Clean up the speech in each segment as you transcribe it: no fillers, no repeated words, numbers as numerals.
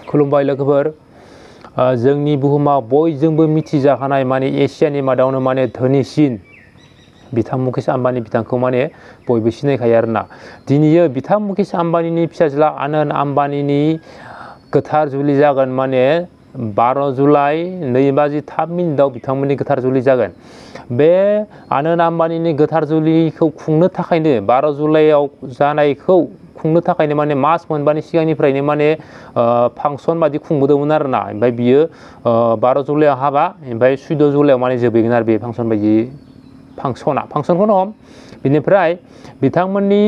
खुलुमबाय लोगोफोर। जोंनि बुहुमाव बयजोंबो मिथिजाखानाय माने एसियानि मादावनो माने धोनिसिन बिथां मुकेश आम्बानी बिथांखौ माने बयबो सिनायखायो आरोना। दिनैयो बिथां मुकेश आम्बानीनि फिसाज्ला आनन्द आम्बानीनि गोथार जुलि जागोन माने 12 जुलाइ 2:03 बिथांमोननि गोथार जुलि जागोन। बे आनन्द आम्बानीनि गोथार जुलिखौ खुंनो थाखायनो 12 जुलाइआव जानायखौ खुंनो थाखायनो माने मास मोनबानि सिगांनिफ्रायनो माने फांसन बादि खुंबोदोंमोन आरोना। ओमफ्राय बियो 12 जुलाइआव हाबा, ओमफ्राय 14 जुलाइआव माने जोबहैगोन आरो बे फांसन बायदि फांसनखौनो हम। बिनिफ्राय बिथांमोननि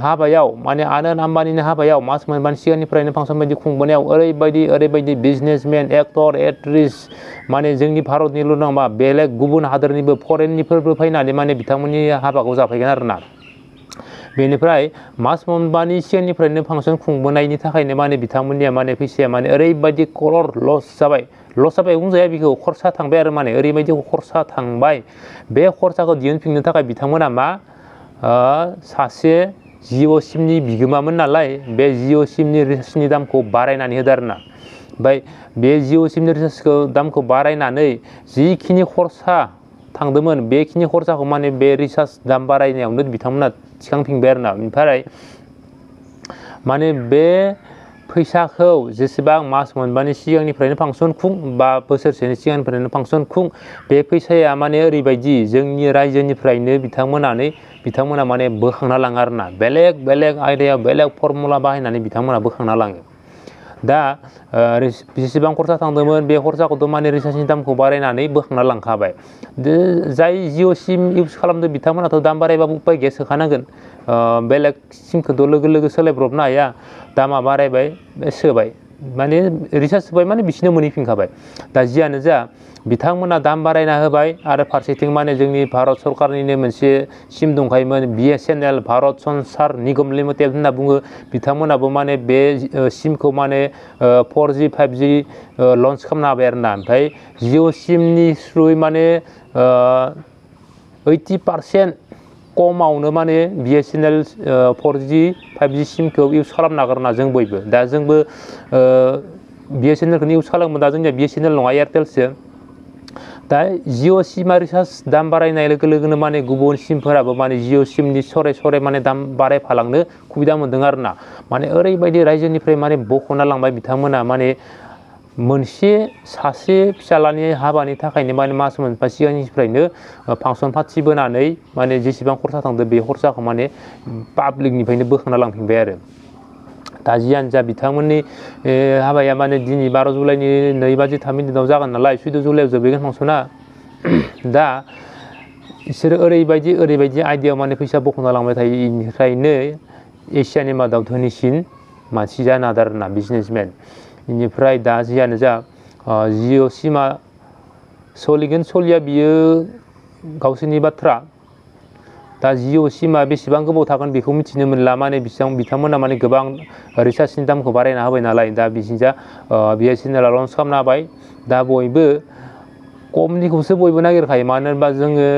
हाबायाव माने आनन्द आम्बानीनि हाबायाव मास मोनबानि सिगांनिफ्रायनो फांसन बायदि खुंबोनायाव ओरैबायदि बिजनेसमेन, एक्टर, एक्ट्रिस माने जोंनि भारतनिल' नङा, बेलेग गुबुन हादोरनिबो फरेननिफोरबो फैनानै माने बिथांमोननि हाबाखौ जाफैगोन आरोना। बेनिफ्राय मास मोनबानि सिगांनिफ्रायनो फांसन खुंबोनायनि थाखायनो माने बिथांमोननिया माने फैसाया माने ओरैबायदि करर लस जाबाय बुंजाया, बेखौ खरसा थांबाय आरो माने ओरैबायदि खरसा थांबाय। बे खरसाखौ दिहुनफिननो थाखाय बिथांमोना मा सासे जिअ' सिमनि बिगोमामोन नालाय, बे जिअ' सिमनि रिसार्जनि दामखौ बारायनानै होदो आरोना। ओमफ्राय बे जिअ' सिमनि रिसार्जखौ दामखौ बारायनानै जिखिनि खरसा थांदोंमोन बेखिनि खरसाखौ माने बे रिसार्ज दाम बारायनायावनो बिथांमोना थिखांफिनबाय आरोना। ओमफ्राय माने बे फैसाखौ जेसेबां मास मोनबानि सिगांनिफ्रायनो फांसन खुं बा बोसोरसेनि सिगांनिफ्रायनो फांसन खुं, बे फैसाया माने ओरैबायदि जोंनि रायजोनिफ्रायनो बिथांमोना माने बोखांना लाङो आरोना। बेलेग आयदायाव बेलेग फर्मुला बाहायनानै बिथांमोना बोखांना लाङो। दा जेसेबां खरसा थांदोंमोन बे खरसाखौथ' माने रिसार्जनि दामखौ बारायनानै बोखांना लांखाबाय। जाय जिअ' सिम इउज खालामदों बिथांमोनाथ' दाम बारायबाबो उपाय गैया, सोखानांगोन। बेलेग सिमखौथ' लोगो सोलायब्रबनो हाया। दामा बारायबाय सोबाय, माने रिसार्ज सोबाय माने बिसोरनो मोनहैफिनखाबाय। दा जियानो जा, बिथांमोना दाम बारायना होबाय आरो फारसेथिं माने जोंनि भारत सरकारनिनो मोनसे सिम दंखायोमोन, BSNL भारत सन्सार निगम लिमिटेड होनना बुङो। बिथांमोनाबो माने बे सिमखौ माने 4G 5G लन्च खालामनो हाबाय आरोना। ओमफ्राय जिअ' सिमनि थ्रुयै माने 80% खमावनो माने BSNL 4G 5G सिमखौ इउज खालामनो हागोन आरोना जों बयबो। दा जोंबो BSNLखौनो इउज खालामो, दा जोंनिया BSNL नङा एयारटेलसो। दा जिअ' सिमा रिसार्ज दाम बारायनाय लोगो लोगोनो माने गुबुन सिमफोराबो माने जिअ' सिमनि सरे माने दाम बारायफालांनो सुबिदा मोन्दों आरोना। माने ओरैबायदि रायजोनिफ्राय माने बख'ना लांबाय बिथांमोना, माने सासे फिसालानि हाबानि थाखायनो माने मास मोनफा सिगांनिफ्रायनो फांसन फाथिबोनानै माने जेसेबां खरसा थांदों बे खरसाखौ माने पाब्लिकनिफ्रायनो बोखांना लांफिनबाय आरो। दा जियानो जा, बिथांमोननि हाबाया माने दिनै 12 जुलाइनि 2:03 जागोन नालाय, 14 जुलाइआव जोबहैगोन फांसना। दा बिसोरो ओरैबायदि आयदायाव माने फैसा बख'ना लांबाय थायो, बेनिफ्रायनो एसियानि मादाव धोनिसिन मानसि जानो हादों आरोना, बिजनेसमेन। बेनिफ्राय दा जियानो जा, जिअ' सिमा सलिया बियो गावसोरनि बाथ्रा। दा जिअ' सिमा बेसेबां गोबाव थागोन बेखौ मिथिनो मोनला, माने बिथांमोना माने गोबां रिसार्जनि दामखौ बारायना होबाय नालाय। दा बिसिनिजा BSNL लन्च खालामना होबाय। दा बयबो खमनिखौसो बयबो नागिरखायो, मानो होनबा जोङो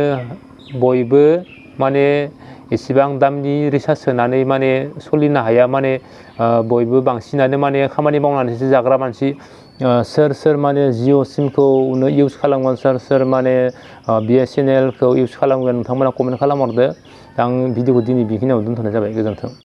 बयबो माने एसेबां दामनि रिसार्ज सोनानै माने सोलिनो हाया। माने बयबो बांसिनानो माने खामानि मावनानैसो जाग्रा मानसि। सोर माने जिअ' सिमखौनो इउज खालामगोन, सोर माने BSNLखौ इउज खालामगोन, नोंथांमोना कमेन्ट खालामहरदो। आं भिडिअखौ दिनै बेखिनियाव दोनथ'नाय जाबाय। गोजोन्थों।